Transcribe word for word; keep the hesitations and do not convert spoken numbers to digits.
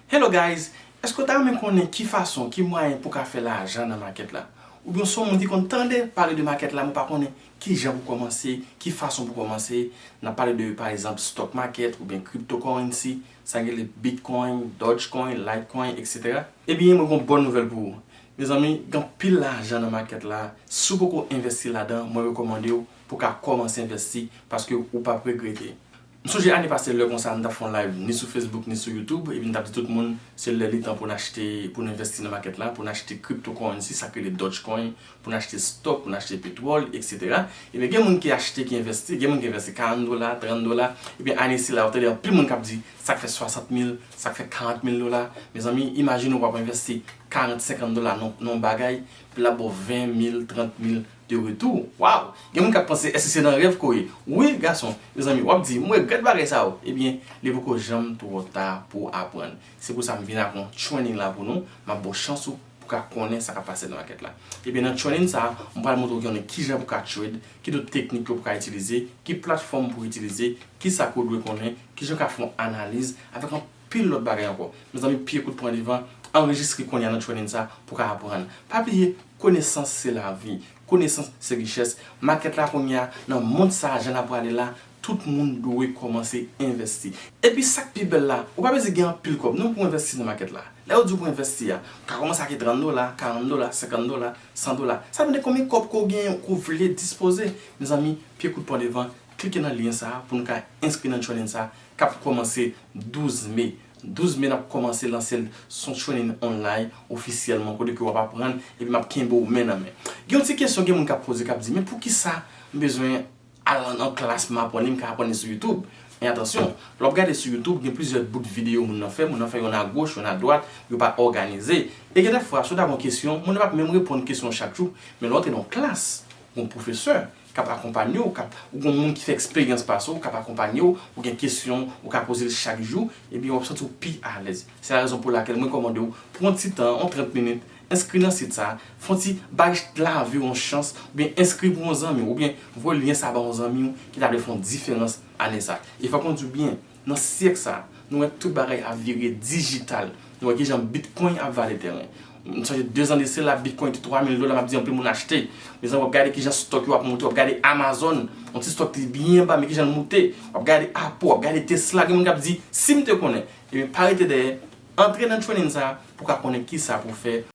Hello guys, èske w ta renmen konnen ki fason, ki mwayen pou w ka fè lajan nan makèt la? Oubyen w se yon moun ki konn tande pale de makèt la, men w pa konnen ki jan pou kòmanse, ki fason pou kòmanse? N ap pale de, pa egzanp, stock market oubyen cryptocurrency, sa gen le Bitcoin, Dogecoin, Litecoin, etsetera. Ebyen, mwen gen yon bòn nouvèl pou ou. Mezanmi, gen anpil lajan nan makèt la. Si w poko envesti ladan, mwen rekòmande w pou w ka kòmanse envesti paske ou p ap regrete. M sonje ane pase lè konsa m t ap fè yon live ni sou Facebook ni sou YouTube, epi m t ap di tout moun se lè li tan pou n achte, pou n envesti nan makèt la, pou n achte cryptocurrency, sa k rele Dogecoin, pou n achte stock, pou n achte petwòl, etsetera. Ebyen, gen moun ki achte, ki envesti, gen moun ki envesti karant dola, trant dola, ebyen ane sila, w tande anpil moun k ap di sa k fè swasant mil, sa k fè karant mil dola. Mezanmi, imajine w ap envesti karant, senkant dola nan, nan yon bagay, epi l ap ba w ven mil, trant mil de retou. Waw! Gen moun k ap panse, èske se nan rèv ke w ye? Wi, gason, mezanmi, w ap di, "M regrèt bagay sa yo." Ebyen, li poko janm twò ta pou w aprann. Se pou sa m vin ak yon training la pou nou. M ap ba w chans ou pou w ka konnen sa k ap pase nan makèt la. Ebyen, nan training sa a, m pral montre w konnen kijan pou w ka trade, ki tout teknik yo pou w ka itilize, ki platfòm pou w itilize, kisa ke w dwe konnen, kijan w ka fè yon analiz, avèk anpil lòt bagay ankò. Mezanmi, pye kout pran devan, anrejistre kounye a nan training sa pou w ka aprann. Pa bliye, konesans se lavi, konesans se richès. Makèt la kounye a, nan mond sa a, jan n ap prale la, tout moun dwe kòmanse envesti. Epi sa k pi bèl la, ou pa bezwen gen anpil kòb non pou w envesti nan makèt la. Lè yo di w pou w envesti a, ou ka kòmanse ak trant dola, karant dola, senkant dola, san dola. Sa depann de konbyen kòb ke w genyen, ke w vle dispoze. Mezanmi, pye kout pran devan, klike nan lyen sa a pou nou ka enskri nan training sa a k ap kòmanse douz me. Douz me n ap kòmanse lanse l, se yon training online ofisyèlman kote ke w ap aprann epi m ap kenbe w men nan men. Gen yon ti kesyon gen moun k ap poze k ap di, "Men poukisa m bezwen al nan klas pou m aprann li, m ka aprann li sou YouTube?" Men atansyon, lè w ap gade sou YouTube, gen plizyè bout videyo moun nan fè, moun nan fè yonn agoch, yonn adwat, yo pa òganize. E gen dèfwa, si w ta gen yon kesyon, moun nan p ap menm reponn kesyon w chak jou, men lè w antre nan yon klas, yon pwofesè, k ap akonpanye w, k ap, ou gen yon moun ki fè eksperyans pase w, k ap akonpanye w, ou gen kesyon, ou ka poze l chak jou, ebyen w ap santi w pi alèz. Se la rezon pou lakèl mwen rekòmande w, pran yon ti tan, yon trant minit, enskri nan sit sa, fè yon ti bay lavi w yon chans, oubyen enskri pou yon zanmi w, oubyen voye lyen sa ba yon zanmi w ki ta vle fè yon diferans ane sa. E fòk nou di w byen, nan syèk sa, nou wè tout bagay ap vire dijital. Nou wè kijan Bitcoin ap vale tèren. M sonje de zan de sela, Bitcoin te twa mil dola, m ap di anpil moun achte. Mezanmi, w ap gade kijan stock yo ap monte, w ap gade Amazon, yon ti stock ki byen ba, men kijan l monte. W ap gade Apple, w ap gade Tesla, gen moun k ap di, "Si m te konnen." Ebyen, pa rete dèyè, antre nan training sa pou w ka konnen kisa pou w fè